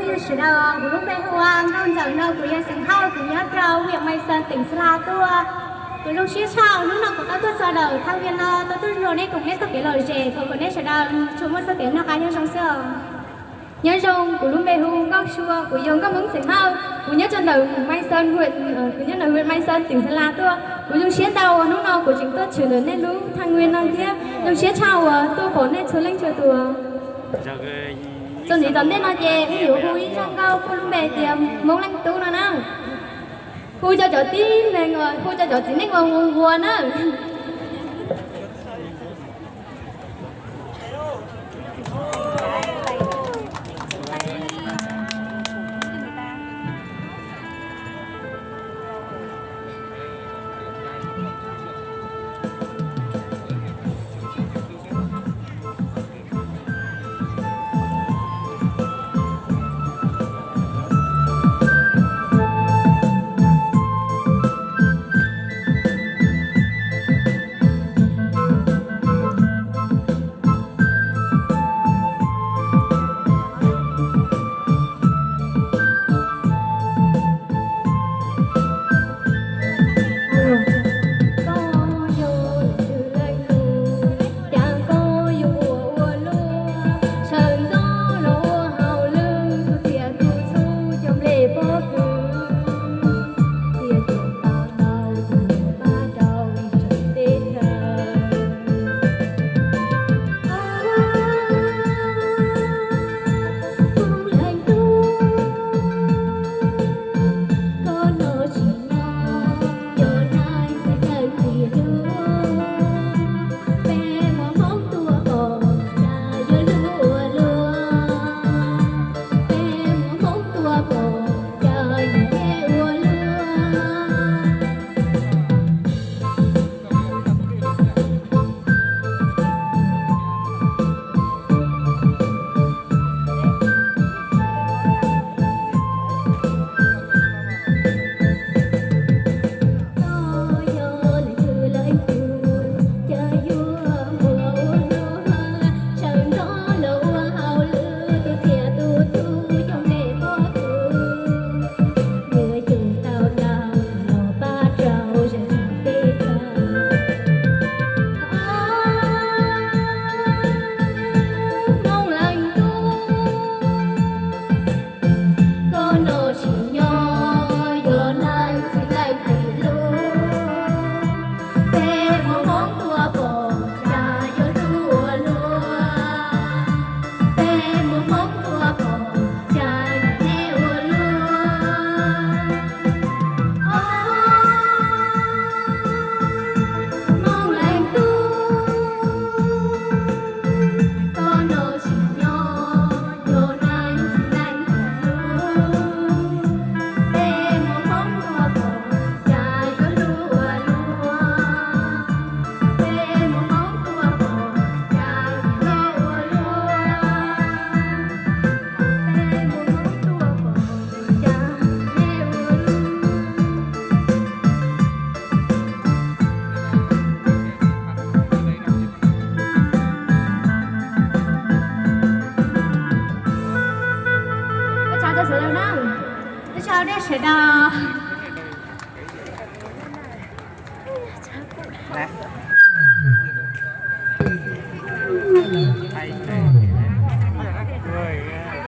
Sawv daws, kuv lub npe hu ua Nkauj Ntxawm no, kuv yog xeem Hawj, kuv nyob rau huyện Mai Sơn, tỉnh Sơn La tuaj. Kuv zoo siab tshaj hnub no kuv tau tuaj txog ntawm thaj wi no, tau tuaj nrog nej koom nej txoj kev lom zem, thov kom nej sawv daws tsuas muaj txoj kev noj qab nyob zoo xwb os. Nyob zoo, kuv lub npe hu Nkauj Sua, kuv yog Nkauj Hmoob xeem Hawj, kuv nyob rau ntawm Mai Sơn huyện, kuv nyob ntawm huyện Mai Sơn, tỉnh Sơn La tuaj. Kuv zoo siab ntau uas hnub no kuv tseem tuaj tshwm ntawm nej lub thaj wi no thiab zoo siab tshaj uas tuaj pom nej txhua leej txhua tus. Txuas ntxiv tom ntej no ces wb yuav hu ib zaj nkauj kuj lub npe tias Hmoob Leej Tub no na. Hu rau cov tib neeg, hu rau cov txiv neej uas nquag nquag na. Ua tsaug rau sawv daws na. Ua tsaug rau sawv daws.